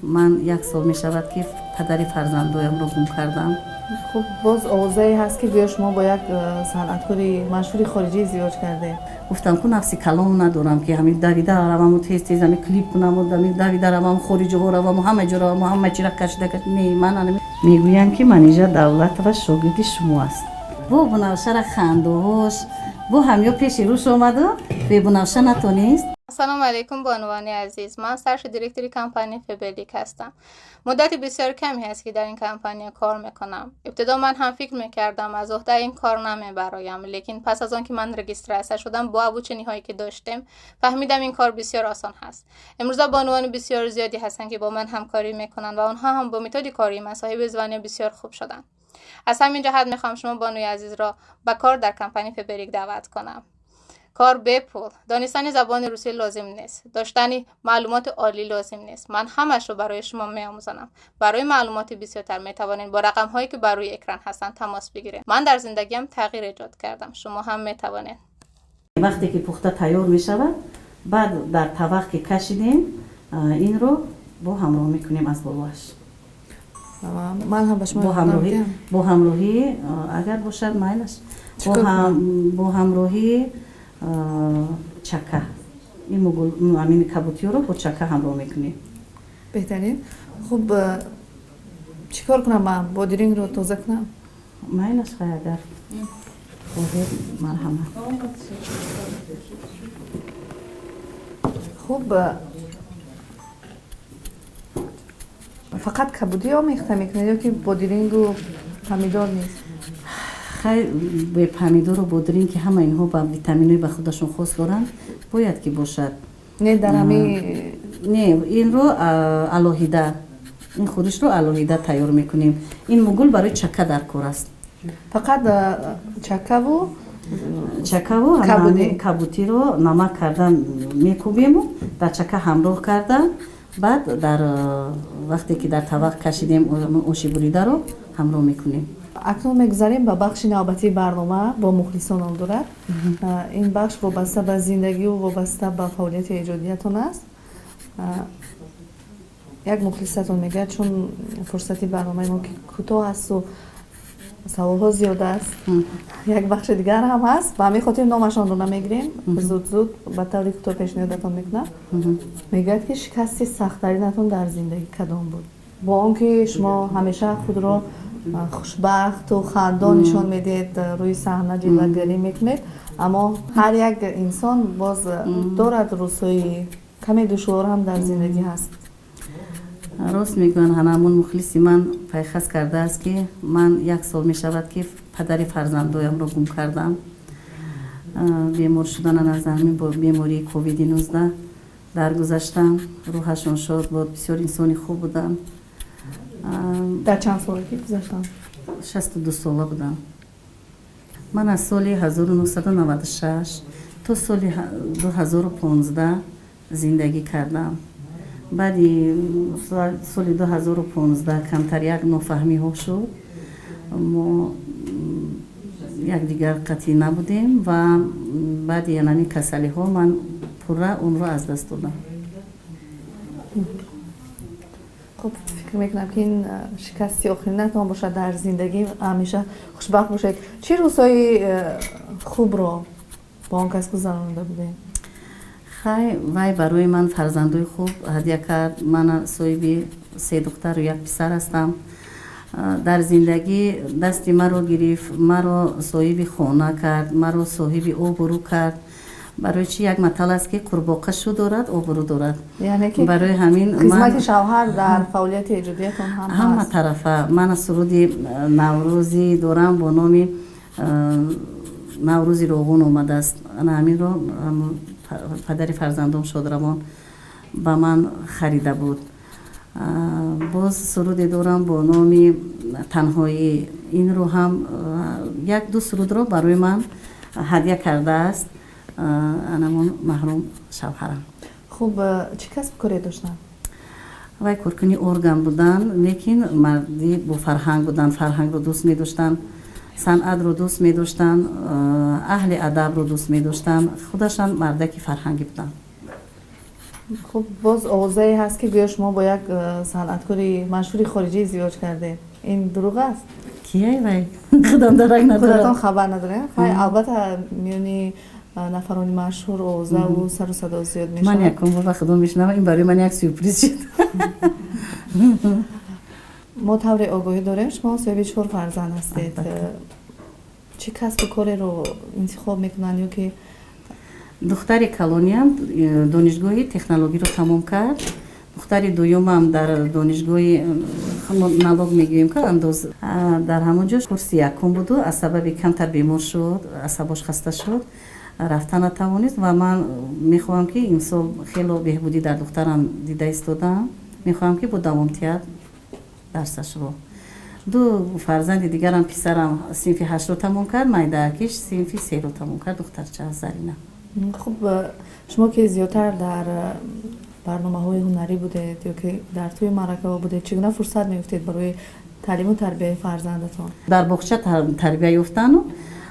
Ман як сол мешавад, ки падари фарзандоямро гум кардам. Хуб, боз овозае ҳаст, ки гӯё шумо бо як санъаткори машҳури хориҷӣ издивоҷ кардед. Гуфтам, ку нафси калом надорам, ки ҳамин давида раваму тез тез ҳамин клип кунаму ҳамин давида раваму хориҷиҳо раваму ҳама ҷо раваму ҳама чира кашида. Не, ман мегӯям, ки Манижа Давлатова шогирди шумо аст. Бо Бунафшара хандоҳош бо ҳамё пеши рӯш омаду бебунавша натонист. Ассалому алайкум, бонувони азиз. Ман старший директори компанияи Фаберлик ҳастам. Муддати бисёр каме ҳаст, ки дар ин компания кор мекунам. Ибтидо ман ҳам фикр мекардам, аз уҳдаи ин кор намебароям, лекин пас аз он ки ман регистрация шудам, бо обучение ҳое ки доштем, фаҳмидам, ин кор бисёр осон ҳаст. Имрӯза бонувони бисёр зиёде ҳастанд, ки бо ман ҳамкорӣ мекунанд ва онҳо ҳам бо методи кории ман соҳиби звания бисёр хуб шуданд. Аз ҳамин ҷиҳат мехоҳам шумо, бонуи азизро, ба кор дар компанияи Фаберлик даъват кунам. Кор бепул, донистани забони русӣ лозим нест, доштани маълумоти олӣ лозим нест. Ман ҳамашро барои шумо меомӯзонам. Барои маълумоти бисёртар метавонед бо рақамҳое, ки бар рӯи экран ҳастанд, тамос бигиред. Ман дар зиндагиам тағйир эҷод кардам, шумо ҳам метавонед. Вақте ки пухта тайёр мешавад, баъд дар тавақ ки кашидем, инро бо ҳамроҳ мекунем аз болоаш. Ман ҳам ба шумо Бо ҳамроҳӣ, агар бошад, майлаш, бо ҳамроҳии чака. Ин ҳамин кабутиёро бо чака ҳамроҳ мекунем. Беҳтарин. Хуб, чӣ кор кунам? Ман бодирингро тоза кунам? Майлаш, хай, агар хоҳед, марҳамат. Хуб, фақат кабудӣ омехта мекунед ё ки бодирингу помидор нест? Хай, помидору бодиринг, ки ҳама инҳо ба витаминҳои ба худашон хос доранд, бояд ки бошад. Не, дар ҳами Не, инро алоҳида, ин хӯришро алоҳида тайёр мекунем. Ин мугул барои чака дар кор аст. Фақат чакаву Чакаву кабутиро намак карда мекӯбему дар чака ҳамроҳ карда, баъд дар вақте ки дар тавақ кашидем, оши буридаро ҳамроҳ мекунем. Акнун мегузарем ба бахши навбатии барнома, «Бо мухлисон» ном дорад. Ин бахш вобаста ба зиндагиву вобаста ба фаъолияти эҷодиятон аст. Як мухлисатон мегӯяд, чун фурсати барномаи мо кӯтоҳ асту саволҳо зиёд аст, як бахши дигар ҳам ҳаст, ба ҳамин хотир номашонро намегирем, зуд зуд ба таври кӯтоҳ пешниҳодатон мекунам. Мегӯяд, ки шикасти сахттаринатон дар зиндагӣ кадом буд, бо он ки шумо ҳамеша худро хушбахту хандон нишон медиҳед, рӯи саҳна ҷилвагарӣ мекунед, аммо ҳар як инсон боз дорад рӯзҳои каме душвор ҳам дар зиндагӣ ҳаст. Рост мегӯянд. Ҳанамун мухлиси ман пайхас кардааст, ки ман як сол мешавад, ки падари фарзандоямро гум кардам. Бемор шуданан аз ҳамин бемории ковиди 19 даргузаштам. Рӯҳашон шод буд, бисёр инсони хуб буданд. Дар чанд солагӣ гузаштанд? 62 сола будам. Ман аз соли 1996 то соли 2015 зиндагӣ кардам. Баъди соли 2015 камтар як нофаҳмиҳо шуд, мо якдигар қатъӣ набудем ва баъди янами касалиҳо ман пурра онро аз даст додам. Хуб, фикр мекунам, ки ин шикасти охиринатон бошад дар зиндагӣ. Ҳамеша хушбахт бошед. Чӣ рӯзҳои хубро бо он кас гузаронида будем? Хай, вай барои ман фарзандои хуб ҳадя кард. Ман соҳиби се духтару як писар ҳастам. Дар зиндагӣ дасти маро гирифт, маро соҳиби хона кард, маро соҳиби обрӯ кард. Барои чӣ як матал аст, ки қурбоқа шу дорад, обрӯ дорад. Барои ҳамин Хизмати шавҳар дар фаъолияти эҷодиятон ҳам ҳама тарафа. Ман суруди наврӯзӣ дорам бо номи «Наврӯзи Роғун» омадааст. Ана ҳаминро падари фарзандом шодравон ба ман харида буд. Боз суруде дорам бо номи «Танҳоӣ». Инро ҳам, як ду сурудро барои ман ҳадя кардааст анамон маҳрум шавҳарам. Хуб, чӣ касбу коре доштанд? Вай коркуни орган буданд, лекин марди бофарҳанг буданд, фарҳангро дӯст медоштанд, санъатро дӯст медоштанд, аҳли адабро дӯст медоштанд. Худашон мардаки фарҳангӣ буданд. Хуб, боз овозае ҳаст, ки гӯё шумо бо як санъаткори машҳури хориҷӣ издивоҷ кардед. Ин дурӯғ аст? Кияй вай? Худам дарак надорам. Худатон хабар надоред? Хай, албатта, миёни нафарони машҳур овозаву сару садо зиёд мешавад. Ман якум бор ба худо мешунавам. Ин барои ман як сюрприз шуд. Мо тавре огоҳӣ дорем, шумо соҳиби чор фарзанд ҳастед. Чӣ касбу кореро интихоб мекунанд ё ки? Духтари калониам донишгоҳи технологиро тамом кард. Духтари дуюмам дар донишгоҳи налог мегӯем ка, андоз, дар ҳамон ҷо курси якум буду, аз сабаби камтар бемор шуд, асабош хаста шуд, рафта натавонист. Ва ман мехоҳам, ки имсол хело беҳбудӣ дар духтарам дида истодам, мехоҳам, ки бо давомтият дарсашро. Ду фарзанди дигарам, писарам синфи ҳаштро тамом кард, майдаакиш синфи серо тамом кард, духтарча Зарина. Хуб, шумо ки зиёдтар дар барномаҳои ҳунарӣ будед ё ки дар тӯи маъракаҳо будед, чӣ гуна фурсат меёфтед барои таълиму тарбияи фарзандатон? Дар боғча тарбия ёфтану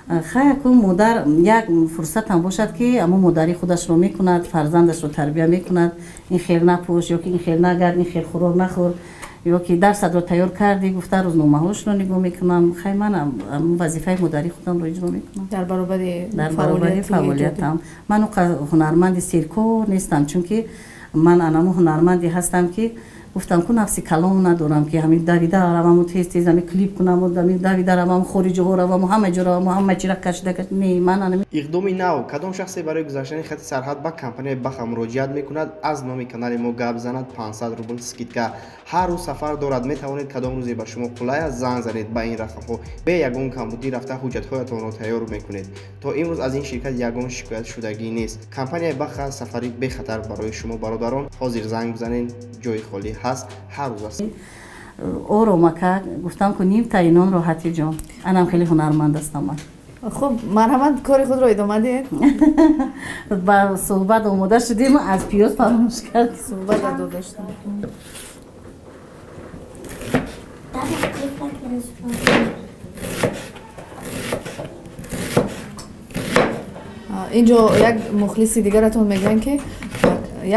хай, аку модар як фурсатам бошад, ки амо модарӣ худашро мекунад, фарзандашро тарбия мекунад: ин хел напӯш, ё ки ин хел нагард, ин хел хӯрок нахӯр, ё ки дарсатро тайёр кардӣ гуфта, рӯзномаҳошро нигоҳ мекунам. Хай, ман вазифаи модарии худамро иҷро мекунам. Дар баробари Дар баробари фаъолиятам. Ман он ҳунарманди серкор нестам, чунки ман анамо ҳунарманде ҳастам, ки гуфтам ку, нафси калон надорам, ки ҳамин давида раваму тез тез ҳамин клип кунаму ҳамин давида раваму хориҷиҳо раваму ҳама ҷо раваму ҳама чира кашида. Не, ман Иқдоми нав: кадом шахсе барои гузаштани хати сарҳад ба компанияи Баха муроҷиат мекунад, аз номи канали мо гап занад, 500 рубл скидка. Ҳар рӯз сафар дорад, метавонед кадом рӯзе ба шумо қулай аст, занг занед ба ин рақамҳо. Бе ягон камбудӣ рафта ҳуҷҷатҳоятонро тайёр мекунед. То имрӯз аз ин ширкат ягон шикоят шудагӣ нест. Компанияи Баха, сафари бехатар барои шумо, бародарон. Ҳозир занг бизанед, ҷои холӣ ҳаст, ҳар рӯз аст. Оромака гуфтам ку, нимтаи нон роҳати ҷон. Анам хеле ҳунарманд ҳастам ман. Хуб, марҳамат, кори худро идома диҳед. Ба суҳбат омода шудем, аз пиёз фаромӯш кард. Суҳбат адо доштам. Darf ich Briefmarke? Инҷо як мухлиси дигаратон мегӯянд, ки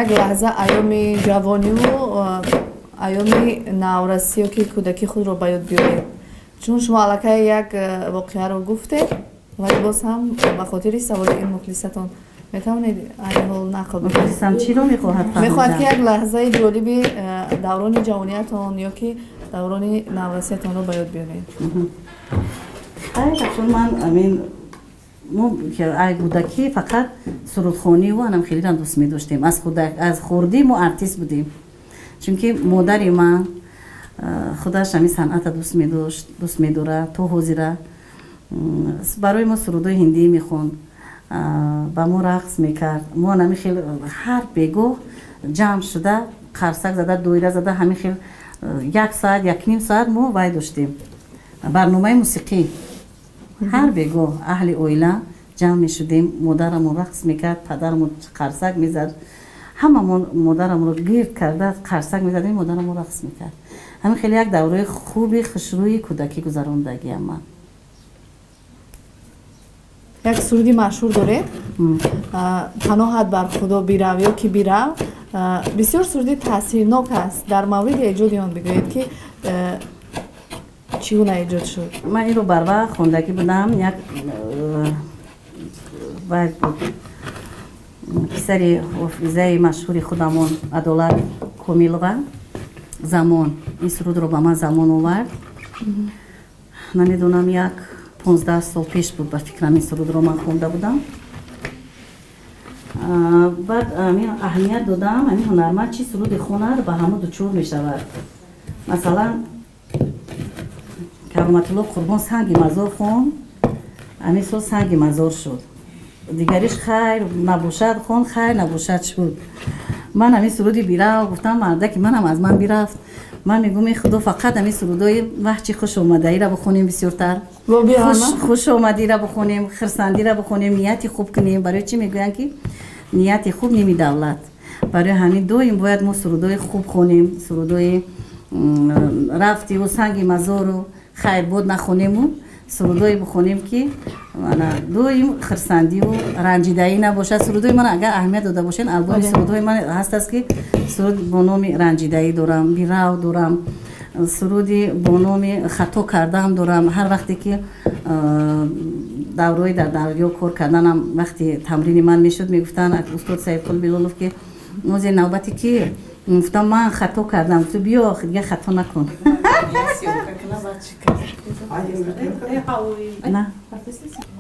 як лаҳза айёми ҷавониву айёми наврасӣ ё ки кӯдакӣ худро ба ёд биёред, чун шумо аллакай як воқеаро гуфтед, вале боз ҳам ба хотири саволи ин мухлисатон метавонед айни ҳол нақл бикунед? Мухлисам чиро мехоҳад? Мехоҳад, ки як лаҳзаи ҷолиби даврони ҷавониятон ё ки даврони наврасиятонро ба ёд биёред. Ай, чун ман амин мо ай кӯдакӣ фақат сурудхониву анам хелирам дӯст медоштем. Аз хурдӣ мо артист будем, чунки модари ман худаш ҳамин санъата дӯст медошт, дӯст медорад то ҳозира. Барои мо сурудҳои ҳиндӣ мехонд, ба мо рақс мекард. Мо анами хел ҳар бегоҳ ҷамъ шуда, қарсак зада, доира зада, ҳамин хел як соат, якним соат мо вай доштем, барномаи мусиқӣ. Ҳар бегоҳ аҳли оила ҷамъ мешудем, модарамон рақс мекард, падарамон қарсак мезад, ҳамамон модарамонро гирд карда қарсак мезадем, модарамон рақс мекард. Ҳамин хеле як давраи хуби хушрӯи кӯдакӣ гузарондагиам ман. Як суруди машҳур доред, «Паноҳат бар Худо бирав» ё ки «Бирав». Бисёр суруди таъсирнок аст. Дар мавриди эҷоди он бигӯед, ки чӣ гуна эҷод шуд? Ман инро барвақт хондагӣ будам. Як вай буд, писари ҳофизаи машҳури худамон Адолат Комилова, Замон, ин сурудро ба ман Замон овард. Намедонам, як 15 сол пеш буд, ба фикрам, ин сурудро ман хонда будам. Баъд ҳамин аҳамият додам, ҳамин ҳунарманд чӣ суруде хонад, ба ҳамо дучор мешавад. Масалан, Кароматулло Қурбон «Санги мазор» хон, ҳамин сол санги мазор шуд. Дигариш «Хайр набошад» хон, хайр набошад шуд. Ман ҳамин суруди «Бирав» гуфтам, мардаки манам аз ман бирафт. Ман мегӯм, е Худо, фақат ҳамин сурудои ваҳчи хушомадаира бихонем бисёртар, хушомадира бихонем, хирсандира бихонем, нияти хуб кунем. Барои чӣ мегӯянд, ки нияти хуб ними давлат? Барои ҳамин доим бояд мо сурудои хуб хонем, сурудои рафтиву санги мазору хайрбод нахонему. Сурудое бихонем, ки доим хирсандиву ранҷидаӣ набошад. Сурудои ман агар аҳамият дода бошед, албоми сурудҳои ман ҳаст аст, ки суруд бо номи ранҷидаӣ дорам, бирав дорам, суруди бо номи хато кардаам дорам. Ҳар вақте ки даврои дар дарё кор карданам, вақти тамрини ман мешуд, мегуфтанд устод Саидқул Билолов, ки нозе навбати ки, гуфтам, ман хато кардам. Гуфт, биё, дига хато накун.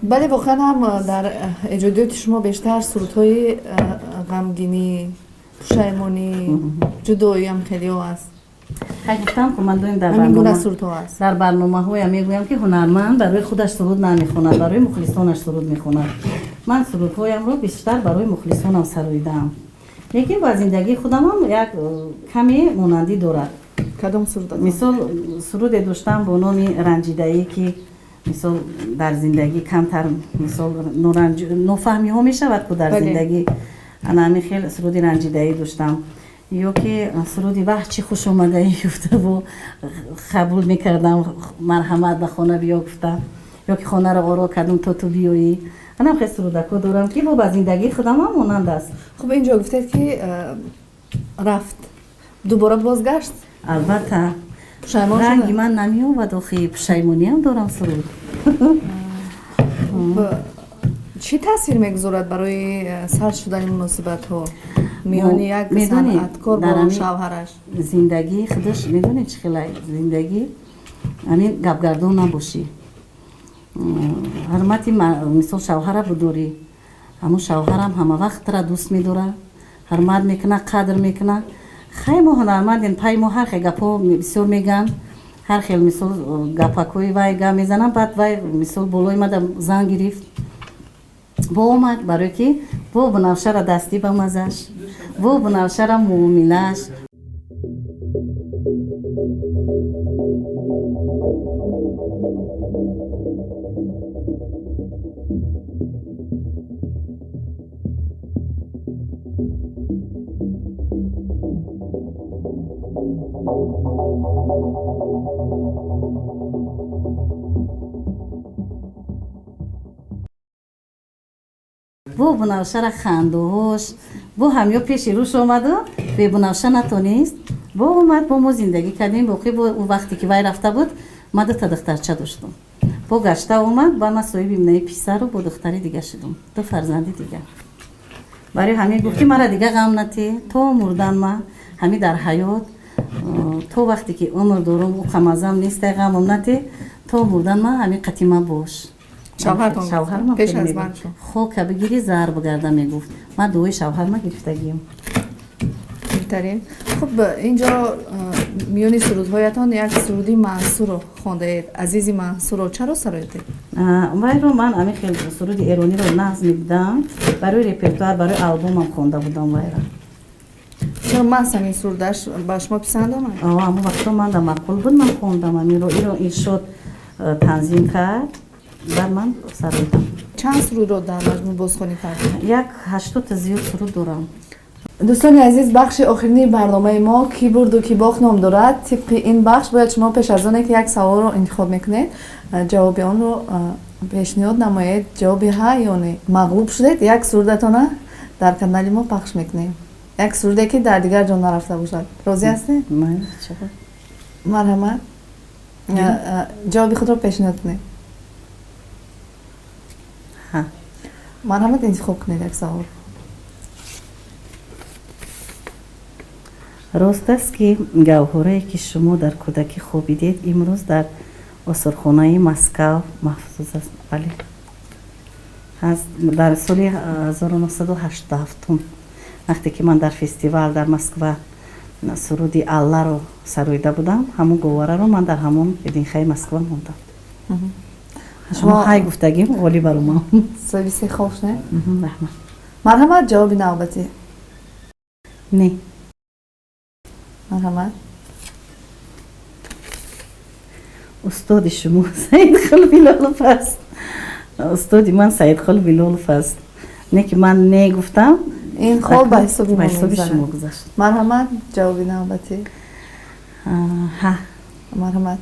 Бале, воқеан ҳам дар эҷодиёти шумо бештар сурудҳои ғамгинӣ, пушаймонӣ, ҷудоиам хелео аст. Гуфтам, ку ман доим ҳамин сурудҳо аст. Дар барномаҳоям мегӯям, ки ҳунарманд барои худаш суруд намехонад, барои мухлисонаш суруд мехонад. Ман сурудҳоямро бештар барои мухлисонам сароидаам, лекин ба зиндагии худамам як каме монандӣ дорад. Кадом суруд? Мисол, суруде доштам бо номи ранҷидаӣ, ки мисол дар зиндагӣ камтар, мисол, нофаҳмиҳо мешавад ку дар зиндагӣ, ана ҳамин хел суруди ранҷидаӣ доштам. Ё ки суруди ваҳ, чӣ хуш омадаӣ гуфтаву қабул мекардам, марҳамат, ба хона биё гуфта, ё ки хонаро оро кардам, то ту биёӣ. Анам хел сурудако дорам, ки бо ба зиндагии худамам монанд аст. Хуб, инҷо гуфтед, ки рафт, дубора бозгашт? Албатта, ранги ман намеёбад охи, пушаймониам дорам суруд. Чӣ таъсир мегузорад барои сар шудани муносибатҳо миёни як санъаткор бо шавҳараш? Зиндагӣ худаш, медонед, чӣ хела зиндагӣ, ҳамин гапгардон набошӣ, ҳурмати, мисол, шавҳара будорӣ, ҳамун шавҳарам ҳама вақтра дӯст медорад, ҳурмат мекунад, қадр мекунад. Хай, мо ҳунармандем, пай мо ҳар хел гапҳо бисёр мегӯянд, ҳар хел, мисол, гапакҳои вай гап мезананд. Баъд вай, мисол, болои мада зан гирифт, бо омад, барое ки бо Бунавшара дастӣ ба мазаш, бо Бунавшара муомилааш. Бо Бунавшара хандуҳош, бо ҳамё пеши рӯш омаду бебунавша натонист, бо омад, бо мо зиндагӣ кардем. Боқӣ бо ӯ вақте ки вай рафта буд, ман дута духтарча доштум. Бо гашта омад, ба ман соҳиби минаи писару бо духтари дига шудум, ду фарзанди дига. Барои ҳамин гуфт, ки мара дига ғам натӣ, то мурдан ма ҳамин дар ҳаёт, то вақте ки умр дорум, ӯ қамазам нестай, ғамам натӣ, то мурдан ма ҳамин қатима бош. Шавҳарма хока бигири, зар бигарда, мегуфт. Ман дуои шавҳарма гирифтагием. Беҳтарин. Хуб, инҷо миёни сурудҳоятон як суруди Мансурро хондаед, азизи Мансурро чаро сароидед? Вайро ман ҳамин хел суруди эрониро нағз медидам, барои репертуар, барои албомам хонда будам вайра. Чаро маҳз ҳамин сурудаш ба шумо писанд омад? Ҳамон вақто манда маъқул буд, ман хондам ҳаминро. Иро Иршод танзим кард, баъд ман сароидам. Чанд сурудро дар маҷмӯъ бозхонӣ кардед? Як 80-та зиёд суруд дорам. Дӯстони азиз, бахши охирини барномаи мо «Кӣ бурду, кӣ бохт» ном дорад. Тибқи ин бахш бояд шумо пеш аз оне ки як саволро интихоб мекунед, ҷавоби онро пешниҳод намоед, ҷавоби ҳа ё не. Мағлуб шудед, як сурудатона дар канали мо пахш мекунем, як суруде ки дар дигар ҷо нарафта бошад. Розӣ ҳастед? Марҳамат, ҷавоби худро пешниҳод кунед. Марҳамат, интихоб кунед як савол. Рост аст, ки гавҳорае, ки шумо дар кӯдакӣ хобидед, имрӯз дар осорхонаи Москав маҳфуз аст? Бале, ҳаст. Дар соли 1987, вақте ки ман дар фестивал дар Москва суруди Алларо сароида будам, ҳамон говараро ман дар ҳамон ВДНХ-и Москва мондам. Шумо ҳай гуфтагим, ғолиб баромам. Соҳиби се хол шудед. Раҳмат. Марҳамат, ҷавоби навбатӣ. Не. Марҳамат. Устоди шумо Саидхол Билолов аст? Устоди ман Саидхол Билолов аст. Не ки ман не гуфтам. Ин хол ба ҳисоби ба ҳисоби шумо гузашт. Марҳамат, ҷавоби навбатӣ. Ҳа. Марҳамат.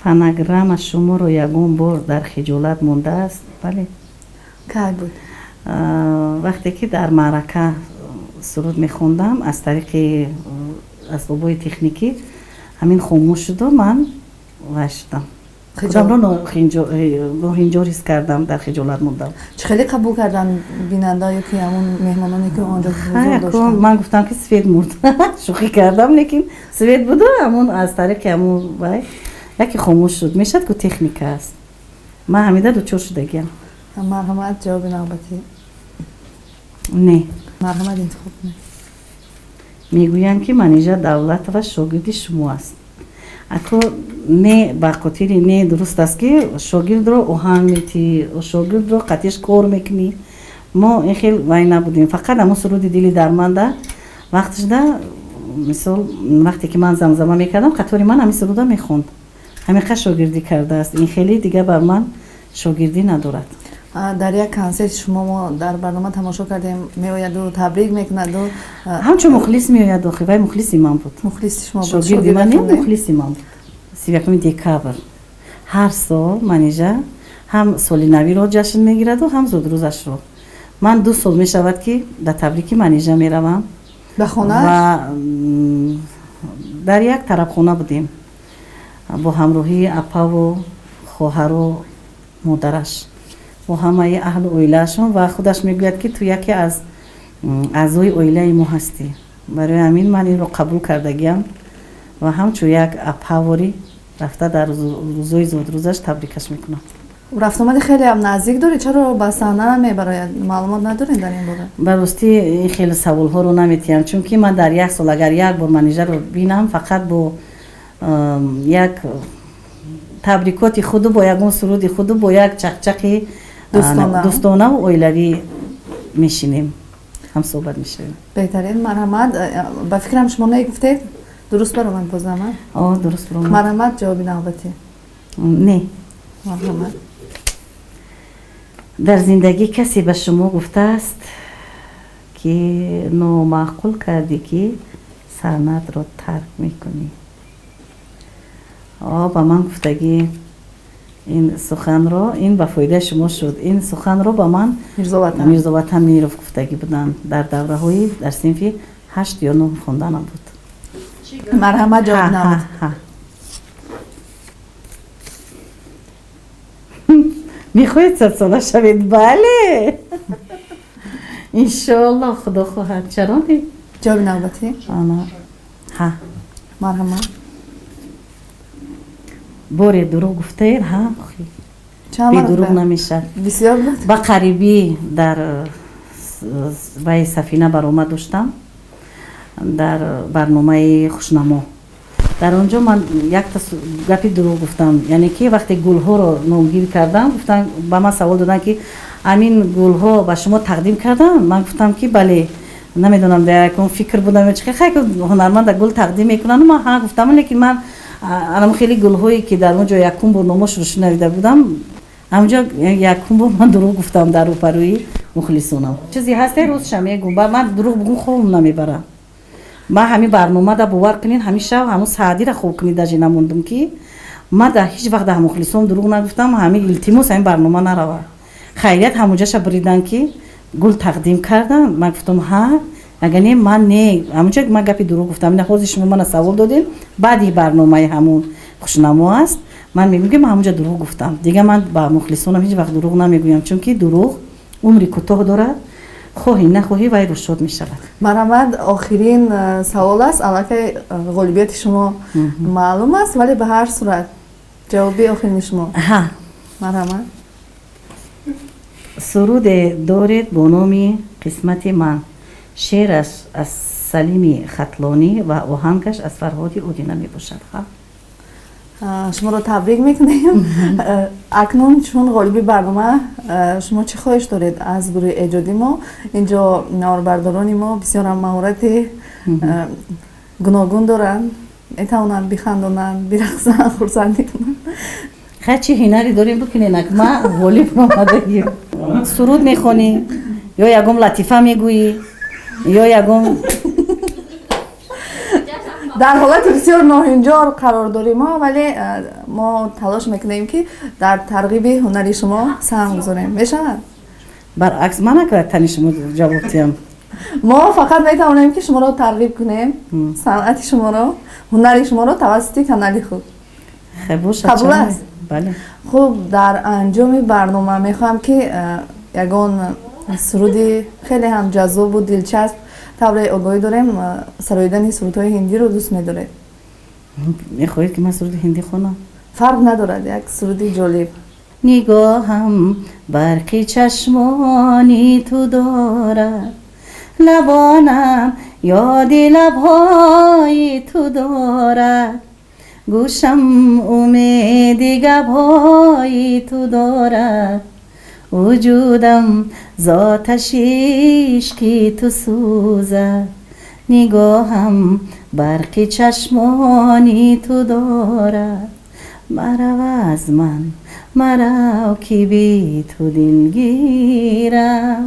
Фонограмма шуморо ягон бор дар хиҷолат мондааст? Бале. Кай буд? Вақте ки дар маърака суруд мехондам, аз тариқи асбобҳои техникӣ ҳамин хомӯш шуду ман вай шудам, худамро ноҳинҷор ҳис кардам, дар хиҷолат мондам. Чӣ хеле қабул карданд бинанда ё ки ҳамон меҳмононе, ки онҷо ҳузур доштанд? Ман гуфтам, ки свет мурд, шӯхӣ кардам, лекин свет буду, ҳамон аз тариқи ҳамон вай яке хомӯш шуд. Мешавад ку, техника аст. Ман ҳамида дучор шудагиам. Марҳамат, ҷавоби навбатӣ. Не. Марҳамат, интихоб кунед. Мегӯянд, ки Манижа Давлатова шогирди шумо аст. Ако не, ба хотири не, дуруст аст, ки шогирдро оҳанг метӣ, шогирдро қатиш кор мекунӣ. Мо ин хел вай набудем, фақат ҳамон суруди «Дили дарманда» вақтшда, мисол, вақте ки ман замзама мекардам, қатори ман ҳамин суруда мехонд. Ҳамиқа шогирдӣ кардааст. Ин хеле дига бар ман шогирдӣ надорад. Дар як консерт шумо мо дар барнома тамошо кардем, меояду табрик мекунаду. Ҳамчун мухлис меояд. Охи вай мухлиси ман буд. Мухлиси шумо буд. Шогирди ман не, мухлиси ман буд. 31 декабр ҳар сол Манижа ҳам соли навиро ҷашн мегираду, ҳам зудрӯзашро. Ман 2 сол мешавад, ки ба табрики Манижа меравам. Ба хонааш? Ва дар як тарабхона будем бо ҳамроҳии апаву хоҳару модараш, бо ҳамаи аҳлу оилаашон. Ва худаш мегӯяд, ки ту яке аз аъзои оилаи мо ҳастӣ. Барои ҳамин ман инро қабул кардагиам ва ҳамчун як апаворӣ рафта дар рӯзои зодрӯзаш табрикаш мекунам. Рафтомади хеле ҳам наздик доред, чаро ба саҳна намебарояд? Маълумот надоред дар ин бора? Ба ростӣ, ин хеле саволҳоро наметиҳам, чунки ман дар як сол агар як бор Манижаро бинам, фақат бо як табрикоти худу, бо ягон суруди худу, бо як чақчақи дӯстонаву оилавӣ мешинем, ҳамсӯҳбат мешавем. Беҳтарин, марҳамат. Ба фикрам, шумо негуфтед, дуруст баромад бозама? О, дуруст баромад. Марҳамат, ҷавоби навбатӣ. Не. Марҳамат. Дар зиндагӣ касе ба шумо гуфтааст, ки номаъқул кардӣ, ки санъатро тарк мекунӣ? О, ба ман гуфтагӣ ин суханро. Ин ба фоидаи шумо шуд. Ин суханро ба ман Мирзоватан Миров гуфтагӣ буданд дар давраҳои дар синфи ҳашт ё нӯҳ хонданам буд. Марҳамат, ҷавоб навбат. Мехоҳед 100-сола шавед? Бале, иншоалло, худо хоҳад, чаро не? Ҷавоби навбатӣ. Ҳа. Марҳамат. Боре дурӯғ гуфтаед? Ҳа, бедурӯғ намешавад. Бисёр буд. Ба қарибӣ дар вай сафина баромад доштам дар барномаи «Хушнамо». Дар он ҷо ман якта гапи дурӯғ гуфтам, яъне ки вақте гулҳоро номгир кардам, гуфтан, ба ман савол доданд, ки амин гулҳо ба шумо тақдим кардам. Ман гуфтам, ки бале. Намедонам, дар якон фикр будам, чи хай, ҳунарманда гул тақдим мекунанд. Ман ҳа гуфтам, лекин ман анам хеле гулҳое, ки дар он ҷо якум бор номошро шунавида будам. Ҳамҷо якум бор ман дурӯғ гуфтам дар рӯпарӯи мухлисонам. Чизе ҳасте, рӯзша мегум. Ба ман дурӯғ бугум, хобам намебарам. Ман ҳамин барномада, бовар кунед, ҳамин шаб ҳамун саъдира хоб кунед, даже намондум, ки ман дар ҳеҷ вақт дар мухлисон дурӯғ нагуфтам. Ҳамин илтимос, ҳамин барнома нарава. Хайрият, ҳамунҷаша бридан, ки гул тақдим кардам, ман гуфтам ҳа, агар не, ман не. Ҳамунҷа ман гапи дурӯғ гуфтам. Ина ҳозир шумо мана савол додем, баъди барномаи ҳамун «Хушнамо» аст. Ман мегӯям, ки ман ҳамунҷа дурӯғ гуфтам. Дигар ман ба мухлисонам ҳеҷ вақт дурӯғ намегӯям, чунки дурӯғ умри кӯтоҳ дорад, хоҳӣ нахоҳӣ, вай рӯшод мешавад. Марҳамат, охирин савол аст. Аллакай ғолибияти шумо маълум аст, вале ба ҳар сурат ҷавоби охирини шумо. Ҳа. Марҳамат. Суруде доред бо номи «Қисмати ман». Шеъраш аз Салими Хатлонӣ ва оҳангаш аз Фарҳоди Одина мебошад. Ҳа. Шуморо табрик мекунем. Акнун чун ғолиби барнома, шумо чӣ хоҳиш доред аз гурӯҳи эҷодӣ мо? Инҷо наворбардорони мо бисёрам маҳорати гуногун доранд, метавонанд бихандонанд, бирақсанд, хурсандӣ кунанд. Хай, чӣ ҳунаре дорем, бикуненак. Ма ғолиб омадагим. Суруд мехонӣ ё ягон латифа мегӯӣ, ё ягон Дар ҳолати бисёр ноҳанҷор қарор дорем мо, вале мо талош мекунем, ки дар тарғиби ҳунари шумо саҳм гузорем. Мешавад? Баръакс, ман накард тани шумо ҷавоб диҳам. Мо фақат метавонем, ки шуморо тарғиб кунем, санъати шуморо, ҳунари шуморо тавассути канали худ. Хеб, бошад. Қабул аст? Бале. Хуб, дар анҷоми барнома мехоҳам, ки ягон суруди хеле ҳам ҷаззобу дилчасп. Тавре огоҳӣ дорем, сароидани сурудҳои ҳиндиро дӯст медоред. Мехоҳед, ки ман суруди ҳиндӣ хонам? Фарқ надорад, як суруди ҷолиб. Нигоҳам барқи чашмони ту дорад, лабонам ёди лабҳои ту дорад, гӯшам умеди гапҳои ту дорад, вуҷудам з оташи ишқи ту сӯзад, нигоҳам барқи чашмони ту дорад, марав аз ман, марав, ки би ту дилгирам,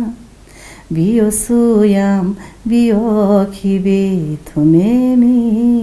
биё сӯям, биё, ки би ту мемирам.